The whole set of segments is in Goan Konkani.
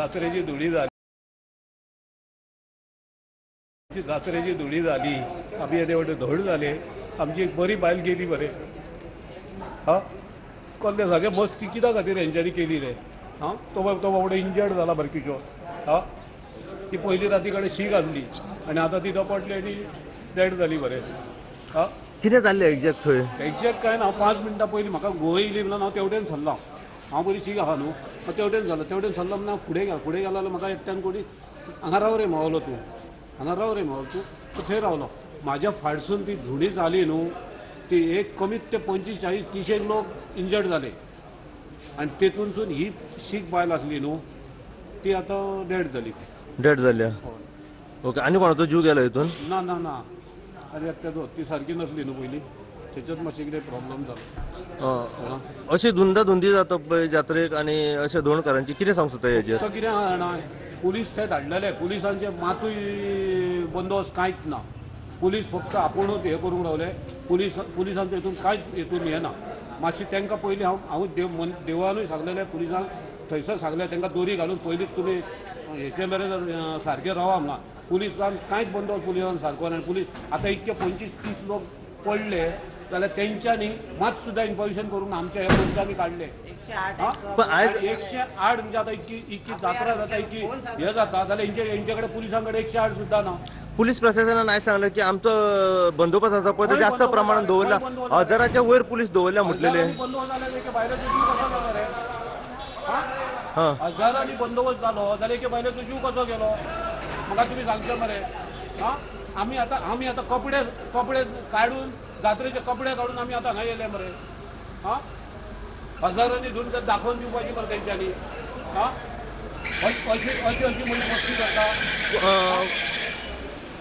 जात्रेची धुळी झाली, जात्रेची धुळी झाली. आमी येदे व्हडले धड जाले. आमची एक बरी बायल गेली मरे. हा कसले सगळे मस्ती कित्या खातीर हेंच्यांनी केली रे. हां तो तो बाबडो इंजर्ड जाला बरे किशोर. हा ती पयली राती कडेन शी घातली आनी आतां ती धपटली आनी डेड जाली मरे. हा कितें जाल्लें एग्जॅक्ट थंय? एग्जॅक्ट कांय ना, हांव 5 मिनटां पयलीं म्हाका गोंय येयली म्हणून हांव तेवटेन सरलां. हांव बरी शीक आहा न्हू, हांव तेवटेन सरलो. तेवटेन सरलो म्हणून हांव फुडें गेलो. फुडें गेलो जाल्यार म्हाका एकट्यान कोणी हांगा राव रे मावलो तूं, हांगा राव रे मावलो तूं. तो थंय रावलो. म्हाज्या फाटसून ती झुणी जाली न्हू, ती एक कमीत ते 25 40 30 लोक इंजर्ड जाले. आनी तेतूनसून ही शीक बायल आसली न्हू ती आतां डेड जाली. डेड जाल्या. ओके, आनी कोणाचो जीव गेलो हितून? ना ना ना, आनी एकट्याचो. ती सारकी नासली न्हू पयलीं, तेच्यात मातशें कितें प्रॉब्लम जालो. अशी धुंदा धुंदी जाता पळय जात्रेक आनी अशे धोणकारांची कितें सांगू सोदता हेजेर? तो कितें आहा जाणा, पुलीस ते धाडलेले, पुलिसांचे मातूय बंदोबस्त कांयच ना. पुलीस फक्त आपुणूच हें करूंक रावले. पुलिसांचो हितून कांयच हितून हें ना. मातशें तांकां पयलीं हांव हांव देवळानूय सांगलेलें पुलिसांक, थंयसर सांगलें तांकां दोरी घालून पयलींच तुमी हेचे मेरेन सारकें रावा म्हणा. पुलिसान कांयच बंदोबस्त पुलिसान सारको ना. पुलीस आतां इतके 25 30 लोक पडले जाल्यार तेंच्यांनी मात सुद्दां इन्फॉर्मेशन करूंक आमच्या ह्या मनशांनी काडले. 108 म्हणजे आतां इतकी इतकी जात्रा जाता, इतकी हें जाता जाल्यार हेंचे कडेन पुलिसां कडेन 108 सुद्दां ना. पुलीस प्रशासनान आयज सांगलें की आमचो बंदोबस्त आसा पळय तो जास्त प्रमाणात दवरला, 1000च्या वयर पुलीस दवरल्या म्हटलेले. बंदोबस्त जाल्यार बायलाचो जीव कसो गेलो रे? हजारांनी बंदोबस्त जालो जाल्यार एके बायलेचो जीव कसो गेलो म्हाका तुमी सांगचे मरे. हां आमी आतां आमी आतां कपडे कपडे काडून जात्रेचे कपडे काडून आमी आतां हांगा येयले मरे. हां हजारांनी धरून दाखोवन दिवपाची मरे तेंच्यांनी. हां अशी अशी अशी म्हणजे मस्ती करता.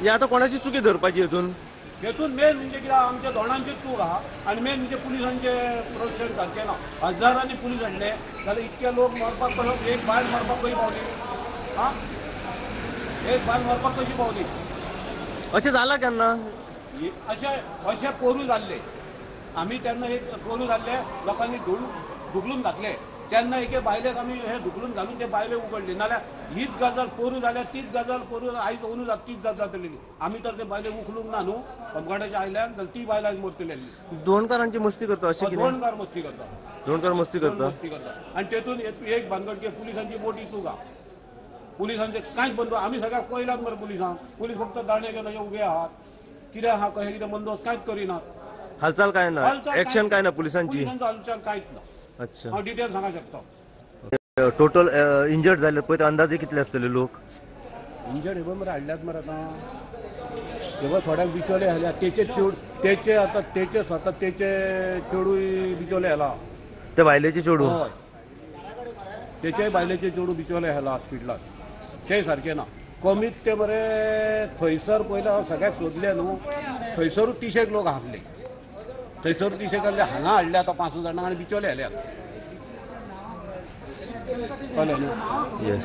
हे आतां कोणाची चुकी धरपाची हितून? हेतून मेन म्हणजे कितें आमच्या दोणांची चूक आहा आनी मेन म्हणजे पुलिसांचे प्रोत्साहन सारकें ना. हजारांनी पुलीस हाडले जाल्यार इतके लोक मरपाक कसो, एक बायल मरपाक कशी पावली? हां एक बायल मरपाक कशी पावली? अशें जालां केन्ना? अशें अशें पोरू जाल्ले. आमी तेन्ना एक पोरू जाल्ले लोकांनी धुकलून घातले. तेन्ना एके बायलेक आमी हे धुकलून घालून ते बायले उगडले. नाल्यार हीच गजाल पोरू जाल्यार तीच गजाल पोरू आयज अंदू जाता तीच गजाल जातली. आमी तर ते बायले उखलूंक ना न्हू कमगाटाच्या आयल्यान जाल्यार ती बायल आयज मरतली आसली. दोणकारांची मस्ती करता अशें कितें? दोणकार मस्ती करता. दोणकार मस्ती करता. मस्ती करता आनी तेतून एक भानगड की पुलिसांची मोठी चूक आहा. पुलिसांचे कांयच बंदोबस्त आमी सगळ्याक पळयलात मरे. पुलिसांक पुलीस फक्त दांडे घेवन अशे उबे आहात. कितें आहा कशें कितें बंदोबस्त कांयच करिनात. हालचाल काय ना, एक्शन काय ना पुलिसांची? पुलिसांचो हालचाल कांयच ना. अच्छा, हांव डिटेल सांगूंक शकता. टोटल इंजर्ड जाले पळय अंदाजे कितले आसतले लोक इंजर्ड? हे पळय मरे हाडल्यात मरे आतां. हे पळय थोड्यांक बिचोले हाडल्या. तेचे चेड तेचे आतां तेचे स्वता तेचे चेडूय बिचोले हेला. ते बायलेचे चेडू? हय, तेचे बायलेचे चेडू बिचोले हेला हॉस्पिटलान. ते सारकें ना. कमीत ते मरे थंयसर पयलें हांव सगळ्याक सोदलें न्हू, थंयसरूच 30 लोक आसले. थंयसर 30 हाडले, हांगा हाडले आतां 5 जाणांक आनी बिचोले हाडल्यात. कळ्ळें न्हू? येस.